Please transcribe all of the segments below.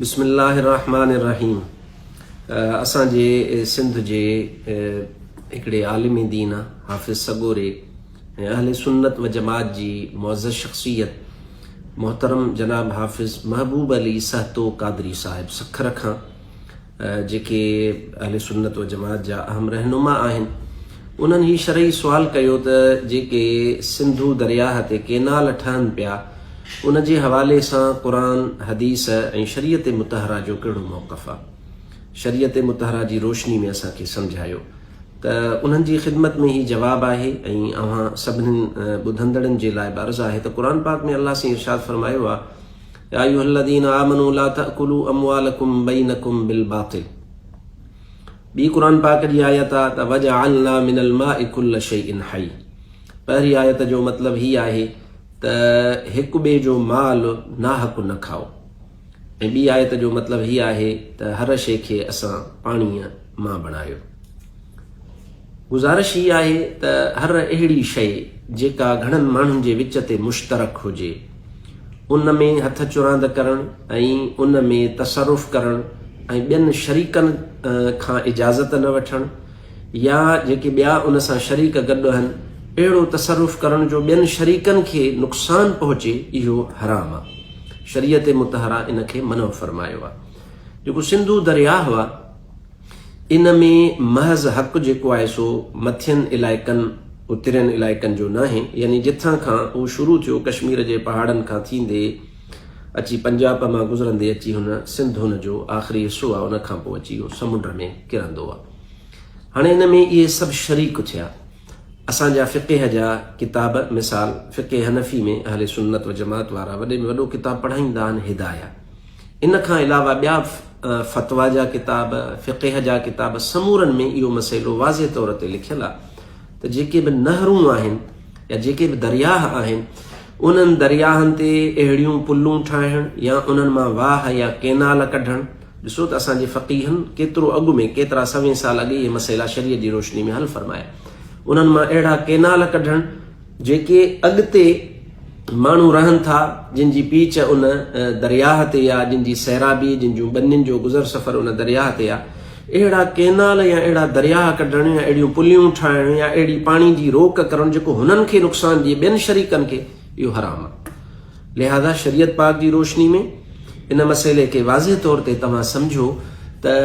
بسم الله الرحمٰن الرحيم اسان جي سنڌ جي هڪڙي عالم دين حافظ سڳوري ۽ اهل سنت و جماعت جي معزز شخصيت محترم جناب حافظ محبوب علي سهتو قادري صاحب سکر کان جيڪي اهل سنت و جماعت جا اهم رهنما آهن، انهن هي شرعي سوال ڪيو ته جيڪي سنڌو درياهه تي ڪينال ٺهن پيا، ان جي حوالي سان قرآن، حديث ۽ شريعت مطهره جو ڪهڙو موقف آ؟ شريعت مطهره جي روشني ۾ اسان کي سمجهايو ته انهن جي خدمت ۾ هي جواب آهي ۽ اوهان سڀني ٻڌندڙن جي لاء به عرض آهي ته قرآن پاڪ ۾ الله سائين ارشاد فرمايو آ، يا ايها الذين آمنوا لا تاڪلوا اموالڪم بينڪم بالباطل ٻي قرآن پاڪ جي آيت آ ته وجعلنا من الماء كل شيء حي پهرين آيت جو مطلب هي آهي ته هڪ ٻئي جو مال ناحق نه کائو ۽ ٻي آيت جو مطلب هي آهي ته هر شيء کي اسان پاڻيء مان بڻايو. گذارش هي آهي ته هر اهڙي شيء جيڪا گهڻن ماڻهن جي وچ تي مشترڪ هجي، ان ۾ هٿ چراند ڪرڻ ۽ ان ۾ تصرف ڪرڻ ۽ ٻين شريڪن کان اجازت نه وٺڻ يا جيڪي ٻيا ان سان شريڪ گڏ اهن، اهڙو تصرف ڪرڻ جو ٻين شريڪن کي نقصان پهچي، اهو حرام آهي. شريعت مطهره ان کي منع فرمايو آهي. جيڪو سنڌو درياهه آهي، ان ۾ محض حق جيڪو آهي سو مٿين علائقن، اترين علائقن جو ناهي، يعني جتان کان اهو شروع ٿيو ڪشمير جي پهاڙن کان ٿيندي اچي پنجاب مان گذرندي اچي هن سنڌ هن جو آخري حصو آهي ان کان پوء اچي اهو سمنڊ ۾ ڪرندو آهي. هاڻي ان ۾ اهي سڀ شريڪ ٿيا. اسان جا فقه جا ڪتاب مثال فقه حنفي ۾ اهل سنت و جماعت وارا وڏي ۾ وڏو ڪتاب پڙهائيندا آهن هدايه. ان کان علاوه ٻيا فتويٰ جا ڪتاب، فقه جا ڪتاب سمورن ۾ اهو مسئلو واضح طور تي لکيل آهي ته جيڪي به نهرون آهن يا جيڪي به درياهه آهن انهن درياهن تي اهڙيون پلون ٺاهڻ يا انهن مان واهه يا ڪينال ڪڍڻ ڏسو ته اسان جي فقيهن ڪيترو اڳ ۾ ڪيترا سوين سال اڳي اهي مسئلا شريعت جي روشني ۾ حل فرمايا انهن مان اهڙا ڪينال ڪڍڻ جيڪي اڳتي ماڻهو رهن ٿا، جن جي پيچ ان درياهه تي آ، جن جي سيرابي، جن جون ٻنين جو گذر سفر ان درياهه تي آ، اهڙا ڪينال يا اهڙا درياهه ڪڍڻ يا اهڙيون پليون ٺاهڻ يا اهڙي پاڻي جي روڪ ڪرڻ جيڪو هنن کي نقصان ڏئي ٻين شريڪن کي، اهو حرام آ. لهذا شريعت پاڪ جي روشني ۾ ان مسئلي کي واضح طور تي توهان سمجهو ته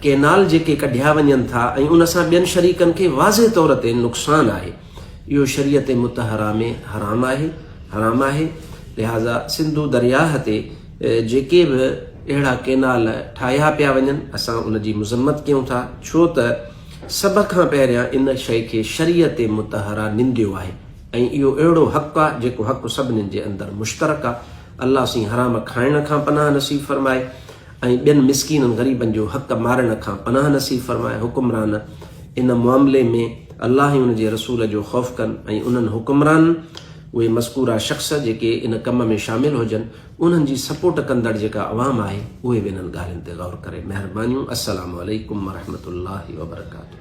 ڪينال جيڪي ڪڍيا وڃن ٿا ۽ ان سان ٻين شريڪن کي واضح طور تي نقصان آهي، اهو شريعت مطهره ۾ حرام آهي حرام آهي لهذا سنڌو درياهه تي جيڪي به اهڙا ڪينال ٺاهيا پيا وڃن اسان ان جي مذمت ڪيون ٿا ڇو ته سڀ کان پهريان ان شيء کي شريعت مطهره ننديو آهي ۽ اهو اهڙو حق آهي جيڪو حق سڀنين جي اندر مشترڪ آهي الله سين حرام کائڻ کان پناهه نصيب فرمائي ۽ ٻين مسڪينن غريبن جو حق مارڻ کان پناهه نصيب فرمائي، حڪمران ان معاملي ۾ الله ۽ ان جي رسول جو خوف ڪن ۽ انهن حڪمرانن، اهي مذڪوره شخص جيڪي ان ڪم ۾ شامل هجن، انهن جي سپورٽ ڪندڙ جيڪا عوام آهي، اهي به انهن ڳالهين تي غور ڪري. مهربانيون. السلام عليڪم ورحمة الله وبرڪاته.